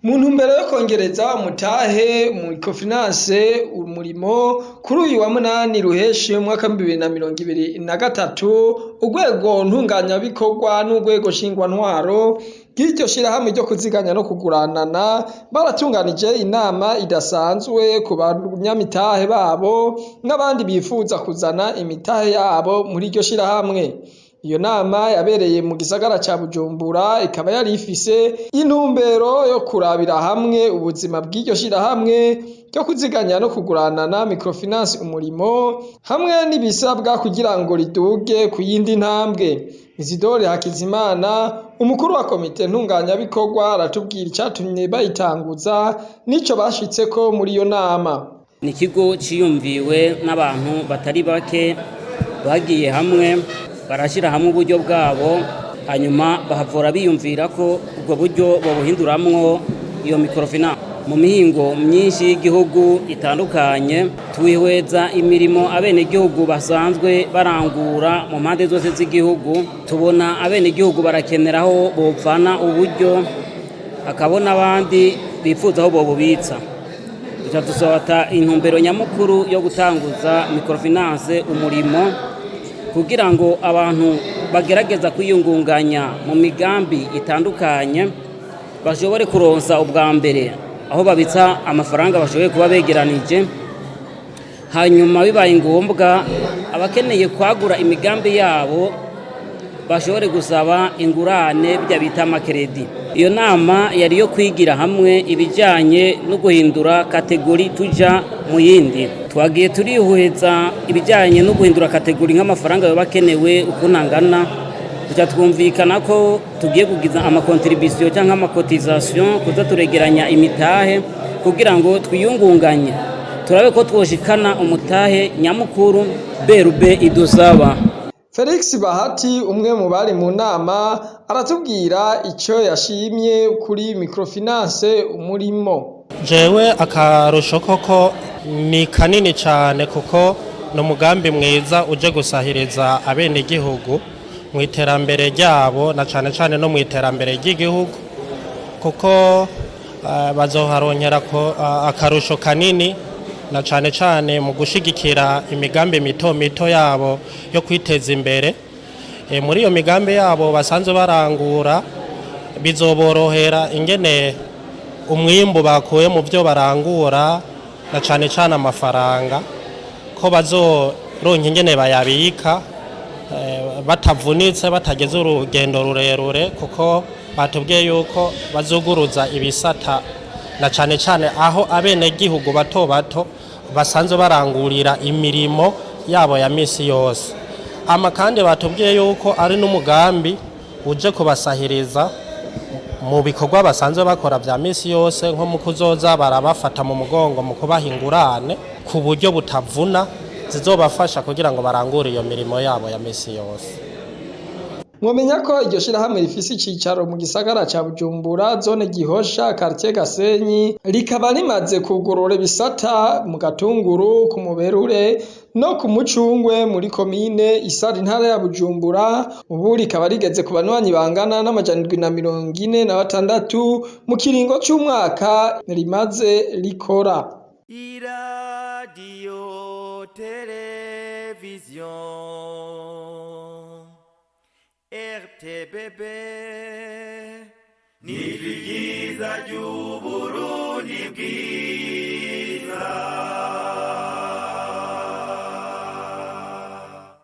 Mu ntumbero yo kongereza umutahe microfinance Umurimo, kuri uyu wa 8 Ruheshi umwaka 2023, urwego ntunganyabikorwa n'urwego nshingwantwaro bw'iryo shirahamwe ryo kuziganya no kuguranana baratunganije inama idasanzwe ku banyamitahe babo n'abandi bifuza kuzana imitahe yabo muri iryo shirahamwe. Iyo nama yabereye mu gisagara ca Bujumbura, ikaba yari ifise intumbero yo kurabira hamwe ubuzima bw'iryo shirahamwe ryo kuziganya no kuguranana microfinance Umurimo, hamwe n'ibisabwa kugira ngo riduge ku yindi ntambwe. Isidore Hakizimana, umukuru wa komite ntunganyabikorwa, aratubwira icatumye bayitanguza n'ico bashitseko muri iyo nama. Ni ikigo ciyumviwe n'abantu batari bake bagiye hamwe, barashyira hamwe uburyo bwabo, hanyuma bahavura biyumvira ko ubwo buryo babuhinduramwo iyo microfinance. Mu mihingo myinshi y'igihugu itandukanye twihweza imirimo abenegihugu basanzwe barangura mu mpande zose z'igihugu, tubona abenegihugu barakenera aho bovana uburyo, hakabona abandi bifuza aho bobubitsa. Duca dufata intumbero nyamukuru yo gutanguza microfinance Umurimo kugira ngo abantu bagerageza kwiyungunganya mu migambi itandukanye bashobore kuronsa ubwa mbere aho babitsa amafaranga bashoboye kuba begeranije, hanyuma bibaye ngombwa abakeneye kwagura imigambi yabo bashobore gusaba ingurane, bijya bita amakredi. Iyo nama yari yo kwigira hamwe ibijyanye no guhindura catégorie tuja mu yindi. Twagiye turihweza ibijyanye no guhindura catégorie, nk'amafaranga yoba akenewe ukuntu angana, tuca twumvikana ko tugiye kugiza amacontributions cyangwa amacotisations, kuza turegeranya imitahe kugira ngo twiyungunganye, turabe ko twoshikana umutahe nyamukuru BRB idusaba. Felix Bahati, umwe mu bari mu nama, aratubwira ico yashimye kuri microfinance Umurimo. Jewe akarusho koko ni kanini cyane, kuko ni umugambi mwiza uje gusahiriza abenegihugu mu iterambere ryabo, na cyane cyane no mu iterambere ry'igihugu, kuko bazoharonkera akarusho kanini, na cyane cyane mu gushigikira imigambi mito mito yabo yo kwiteza imbere. Muri iyo migambi yabo basanzwe barangura, bizoborohera ingene umwimbu bakuye mu byo barangura, na cyane cyane amafaranga, ko bazoronka ingene bayabika batavunitse, batageze urugendo rurerure, kuko batubwiye yuko bazuguruza ibisata, na cyane cyane aho abenegihugu bato bato basanzwe barangurira imirimo yabo ya misi yose. Ama kandi batubwiye yuko ari n'umugambi uje kubasahiriza mu bikorwa basanzwe bakora vya misi yose, nko mu kuzoza barabafata mu mugongo mu kubaha ingurane ku buryo butavuna, zizobafasha kugira ngo barangure iyo mirimo yabo ya misi yose. Mwomenya ko iryo shirahamwe rifise icicaro mu gisagara ca Bujumbura, zone Gihosha, quartier Gasenyi, rikaba rimaze kugurura ibisata mu Gatunguru, ku Muberure no ku Mucungwe muri komine Isare, intara ya Bujumbura. Ubu rikaba rigeze ku banywanyi bangana n'746 mu kiringo c'umwaka rimaze rikora. Iradiyo televiziyo RTBB ni ryiza ry'Uburundi bwiza.